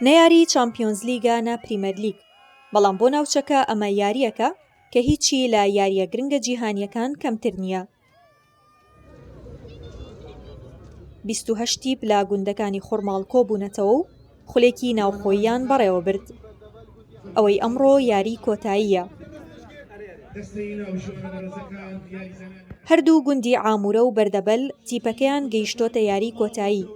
نە یاریی چامپیۆنزلیگە نە پریمەرلیگ، بەڵام بۆ ناوچەکە ئەمە یارییەکە کە هیچی لە یارییە گرنگە جیهانییەکان کەمتر نییە. 28 تیپ لە گوندەکانی خورماڵ کۆبوونەتەوە و خولێکی ناوخۆییان بەڕێوەبرد. ئەوەی ئەمڕۆ یاریی کۆتاییە. هەردوو گوندی عامورە و بەردەبەل تیپەکەیان گەیشتۆتە یاریی کۆتایی،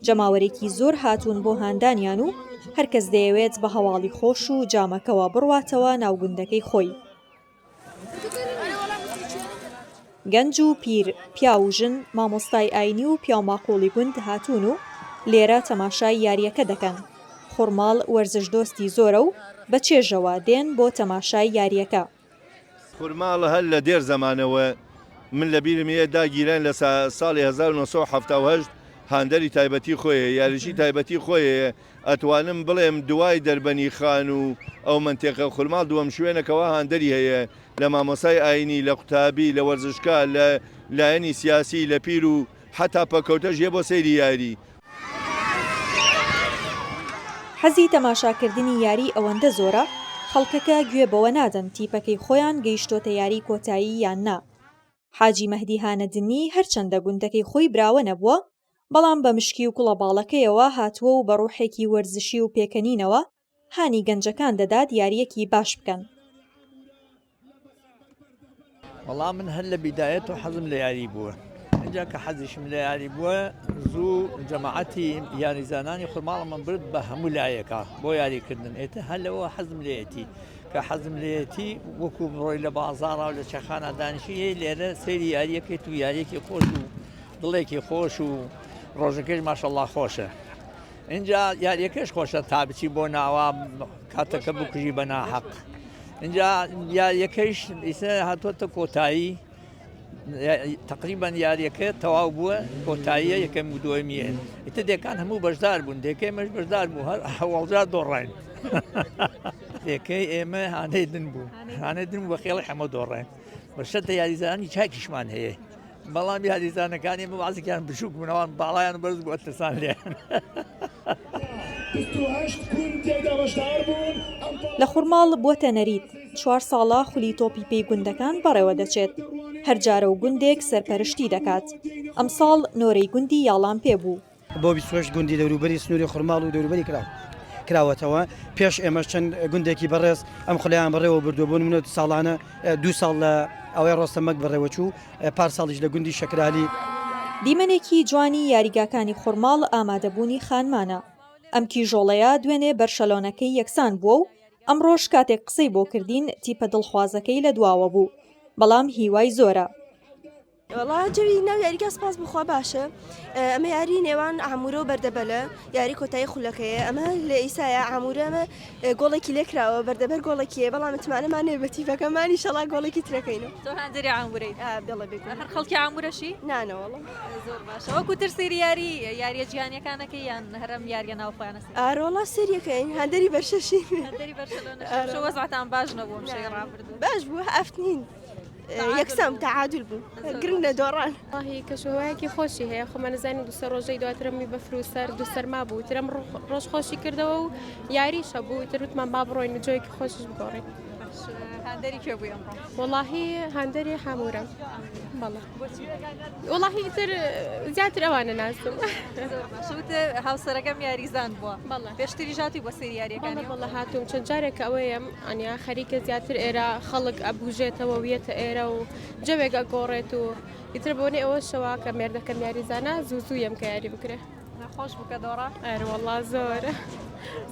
جەماوەرێکی زۆر هاتوون بۆ هاندانیان و هەرکەس دەیەوێت بە هەواڵی خۆش و جامەکەوە بڕواتەوە ناو گوندەکەی خۆی. گەنج و پیر، پیاو و ژن، مامۆستای ئاینی و پیاوماقوڵی گوند هاتوون و لێرە تەماشای یارییەکە دەکەن. خورماڵ وەرزشدۆستی زۆرە و بە چێژەوە دێن بۆ تەماشای یارییەکە. خورماڵ هەر لە دێر زەمانەوە من لە بیرم یە داگیران لە ساڵی 1978 هاندەری تایبەتی خۆی هەیە یاریچی تایبەتی خۆی هەیە ئەتوانم بڵێم دوای دەربەنی خان و ئەو مەنتیقە خورماڵ دووەم شوێنە کەوا هاندەری هەیە لە مامۆستای ئاینی لە قوتابی لە وەرزشکار لە لایەنی سیاسی لە پیر و حەتا پەککەوتەش یە بۆ سەیری یاری. حەزی تەماشاکردنی یاری ئەوەندە زۆرە، خەڵکەکە گوێ بەوە نادەن تیپەکەی خۆیان گەیشتۆتە یاری کۆتایی یان نا. حاجی مەهدی هانەدنی هەرچەندە گوندەکەی خۆی براوە نەبووە، بەڵام بە مشکی و کوڵەباڵەکەیەوە هاتووە و بە ڕوحێکی وەرزشی و پێکەنینەوە هانی گەنجەکان دەدات یارییەکی باش بکەن. وەڵا من هەر لە بیدایەتەوە حەزم لە یاری بووە ئینجا کە حەزیشم لە یاری بووە زوو جەماعەتی یاریزانانی خورماڵەمە برد بە هەموو لایەکە بۆ یاریکردن ئێتە هەر لەوە حەزم لێیەتی کە حەزم لێیەتی وەکو بڕۆی لە بازاڕا و لە چەخانە دانیشی هەیە لێرە سەیری یاریەکەیت و یاریەکی خۆش و دڵێکی خۆش و ڕۆژەکەش ماشەڵڵا خۆشە اینجا یاریەکەش خۆشە تا بچی بۆ ناوە کاتەکە بکوژی بە ناحەق اینجا یاریەکەیش ئیسە هاتووەتە کۆتایی تقریبان یاریەکە تەواو بووە کۆتاییە یەکەم و دووەمیە ئیتر دێکان هەموو بەشدار بوون دێکەی مەش بەشدار بوو هەر هەواڵجار دۆڕین دێکەی ئێمە هاانەی دن بوو هاانەی دن بە خێڵی حەمە دۆڕێن بە شەتە یاریزانانی چاکیشمان هەیە بەڵام یاریزانەکانی ئێمە بازێکیان بچووک بوون ئەوان باڵایان بەرز بوو ئەترسان لێیان. لە خورماڵ بووەتە نەریت، چوار ساڵە خولی تۆپی پێی گوندەکان بەڕێوەدەچێت، هەر جارە و گوندێک سەرپەرشتی دەکات، ئەمساڵ نۆرەی گوندی یاڵان پێ بوو. بۆ 28 گوندی دەوروبەری سنووری خورماڵ و دەوروبەری کراوەتەوە، پێش ئێمەش چەند گوندێکی بەڕێز ئەم خولەیان بەڕێوە بردووە، بۆ نموونە ساڵانە دوو ساڵ لە ئاوای ڕۆستەمەک بەڕێوەچوو، پار ساڵیش لە گوندی شەکرالی. دیمەنێکی جوانی یاریگاکانی خورماڵ ئامادەبوونی خانمانە، ئەم کیژۆڵەیە دوێنێ بەرشەلۆنەکەی یەکسان بووە و ئەمڕۆش کاتێک قسەی بۆ کردین تیپە دڵخوازەکەی لە دواوە بوو، بەڵام هیوای زۆرە. وەڵا جەوی ناو یاریگا سپاس بخوا باشە ئەمە یاری نێوان ئامورە و بەردەبەلە یاری کۆتایی خولەکەیە ئەمە لە ئیسایە ئامورە ئەمە گۆڵێکی لێکراوە بەردەبەر گۆڵێکیە بەڵام متمانەمان هەیە بە تیپەکەمان ئیشەڵا گۆڵێکی ترەکەینەوە تۆ هاندەری ئامورەی بەڵێ بێگومان هەر خەڵکی ئامورەشی نانەوەڵا زۆر باشە وەکو تر سەیری یاری یاریە جیهانیەکانەکەی یان هەرم یاریە ناوخۆیانە سەیر ئارۆڵا سەیریەکەین هاندەری بەرشەشین هاندەری بەرشەلۆنەشی ئەمشەو وەزعتان باش نەبوو ئەمشەوی ڕابردوو باش بوو هەفتنین یەکسان تەعادول بوو گرنگ نەدۆڕان. وەڵاهی کەشوهەوایەکی خۆشی هەیە خۆمان ئەزانین دوو سێ ڕۆژەی دواتر هەمووی بەفر و سەرد و سەرما بوو ترەم ڕۆژ خۆشی کردەوە و یاریش هەبوو تر وتمان با بڕۆین و جۆیەکی خۆشیش بگۆڕین. هاندەری کێ بووی ئەمڕۆ؟ وەڵاهی هاندەری حامورم بەڵێ وەڵاهی تر زیاتر ئەوانە ناسم. زۆر باشە وتت هاوسەرەکەم یاریزان بووە بەڵێ پێشتریش هاتووی بۆ سەیری یاریەکانی؟ بەڵێ بەڵێ هاتووم چەند جارێک کە ئەوەیەم ئەنیا خەریکە زیاتر ئێرە خەڵک ئەبوژێتەوە و یەتە ئێرە و جەوێک ئەگۆڕێت و ئیتر بۆنەی ئەوەشەوە کە مێردەکەم یاریزانە زوو زوو یەم کە یاری بکرێ. ناخۆش بوو کە دۆڕا؟ ئەروەڵا زۆر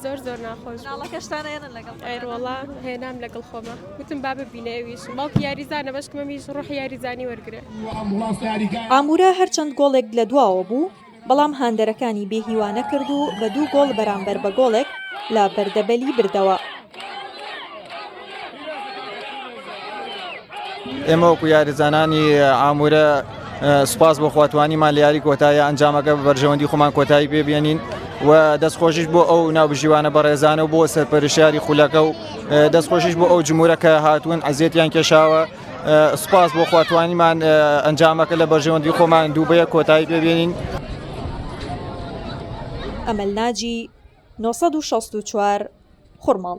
زۆر زۆر ناخۆش بوو. مناڵەکەشتان ئەیەنن لەگەڵ خۆتان؟ ئەروەڵا هێنام لەگەڵ خۆما وتم با ببینێ ئەویش باوکی یاریزانە بەشکم ئەمیش ڕۆحی یاریزانی وەرگرێ. ئامورا هەرچەند گۆڵێک لە دواوە بوو، بەڵام هاندەرەکانی بێ هیوا نەکرد و بە دوو گۆڵ بەرامبەر بە گۆڵێک لە بەردەبەلی بردەوە. ئێمە وەکو یاریزانانی ئامورە سوپاس بۆ خوا توانیمان لە یاری کۆتایی ئەنجامەکە بە بەرژەوەندی خۆمان کۆتایی پێبیێنین و دەستخۆشیش بۆ ئەو ناوبژیوانە بەڕێزانە و بۆ سەرپەرشیاری خولەکە و دەستخۆشیش بۆ ئەو جمهورە کە هاتوون ئەزیەتیان کێشاوە سوپاس بۆ خوا توانیمان ئەنجامەکە لە بەرژەوەندی خۆمان دوو بە یەک کۆتایی پێبێنین. ئەمەل ناجی. 964، خورماڵ.